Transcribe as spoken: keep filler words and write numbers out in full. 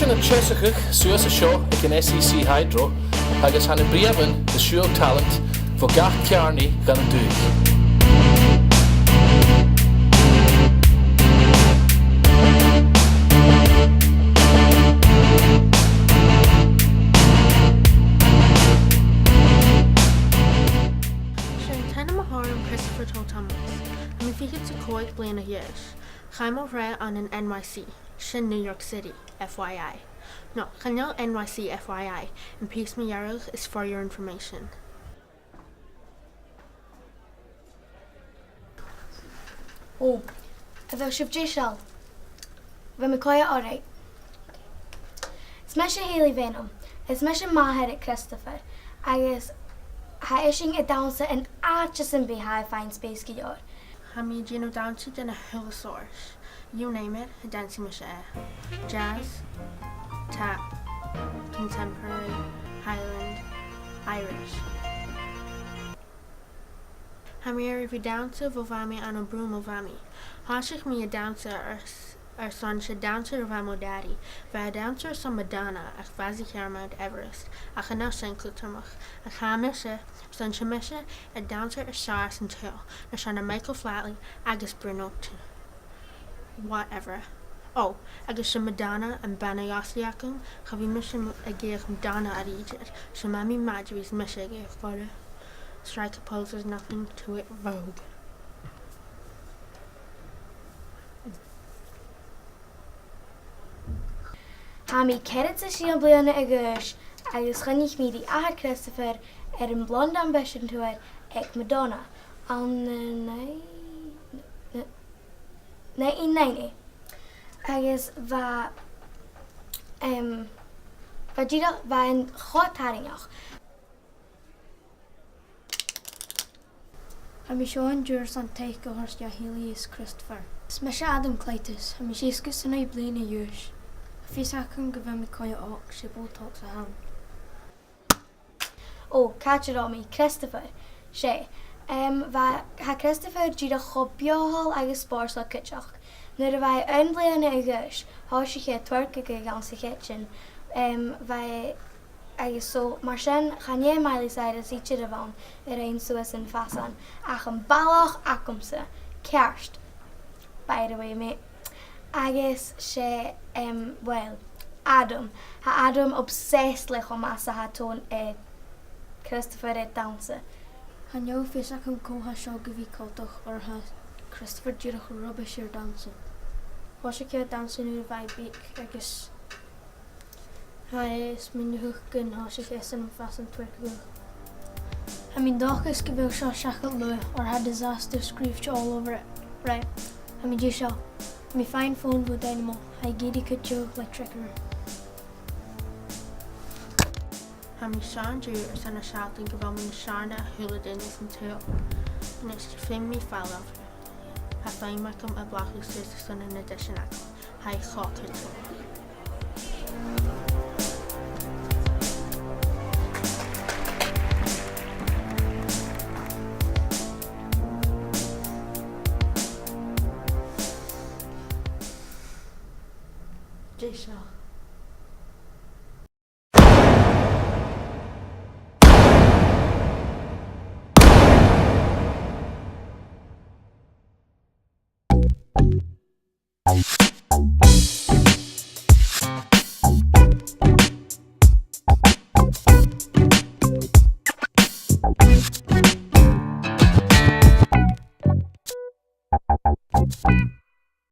Sin an t-seasamh suas an seo aig an S E C Hydro, agus tha na britheamhan a' siubhal talant bho gach ceàrnaidh dhen an dùthaich. 'S e an t-ainm a th' orm Christopher Toll Thomas. Tha mi fichead 's a còig bliadhna a dh'aois. Chaidh mo bhreith ann an N Y C, sin New York City, F Y I. No, chan eil N Y C F Y I, am pìos mu dheireadh is for your information. Ò, a bheil sibh deiseil? Bha mi coimhead, all right. Is mise Hayley a bh' ainm. Is mise màthair aig Christopher, agus tha esan a' dannsa an àite sam bith a tha e a' faighinn spèis gu leòr. Tha mi a' dèanamh dannsa dhen a h-uile seòrsa. You name it, tha dannsa mise air. Jazz, tap, contemporary, Highland, Irish. Tha mi air a bhith a' dannsa bho bha mi ann am brù mo mhamaidh. Thòisich mi a' dannsa air s-, airson 's e dannsair a bha mo dhadaidh. Bha e dannsair airson Madonna ach bhàsaich e air Mount Everest, ach chan eil sin cudromach. Ach tha mise, airson 's e mise an dannsair as fheàrr san t-saoghal, na seana Michael Flatley agus Bruno T-, whatever. Ò, agus 's e Madonna am bana-ghaisgich agam, cha bhi mise ag èigheach Madonna a-rithist, 's e Mamaidh Mad a bhios mise ag èigheach oirre. Strike a pose, there's nothing to it, Vogue. Tha mi ceathrad 's a sia bliadhna a dh'aois, agus choinnich mi ri athair Christopher air am Blonde Ambition Tour aig Madonna ann an nine-, nineteen ninety. Agus bha, em, bha dìreach, bha e cho tarraingeach. Tha mi seo an-diugh airson taic a thoirt do Hayley is Christopher. Is mise Adam Clytus, tha mi seasgad 's a naoi bliadhna a dh'aois. Tha fios agam gu bheil mi coimhead òg, 's e Botox a th' ann. Ò, càit an robh mi? Christopher. 'S e. Em, bha, tha Christopher dìreach cho beothail agus spòrsail cuideachd. Nuair a bha e aon bliadhna a dh'aois, thòisich e a' twerkadh anns a' chidsin. Em, bha e, agus so, mar sin, chan e Miley Cyrus idir a bh' ann a rinn suas am fasan, ach am balach agamsa. Ceart. By the way, mate. Agus 's e, em, well, Adam. Tha Adam obsessed le cho math 's a tha Tony, eh, Christopher air dannsa. Chan eil fios agam cò tha seo gu bhith coltach, oir tha Christopher dìreach rubbish air dannsa. Thòisich e dannsa nuair a bha e beag agus tha e a' smaoineachadh gun tòisich esan am fasan twerkadh. Tha mi an dòchas gu bheil seo seachad luath, oir tha disaster scripture all over it. Right, tha mi deiseil. Tha mi a' faighinn fòn bho Dynamo, tha e ag iarraidh cuideachadh le Trickerer. Tha mi seo an-diugh airson a shealltainn gu bheil mi nas fheàrr na a h-uile duine san t-saoghal. A-nis, feumaidh mi falbh. Tha feum agam a bhlaigeadh suas airson an audition agam. Tha e cho cudromach. Dè seo?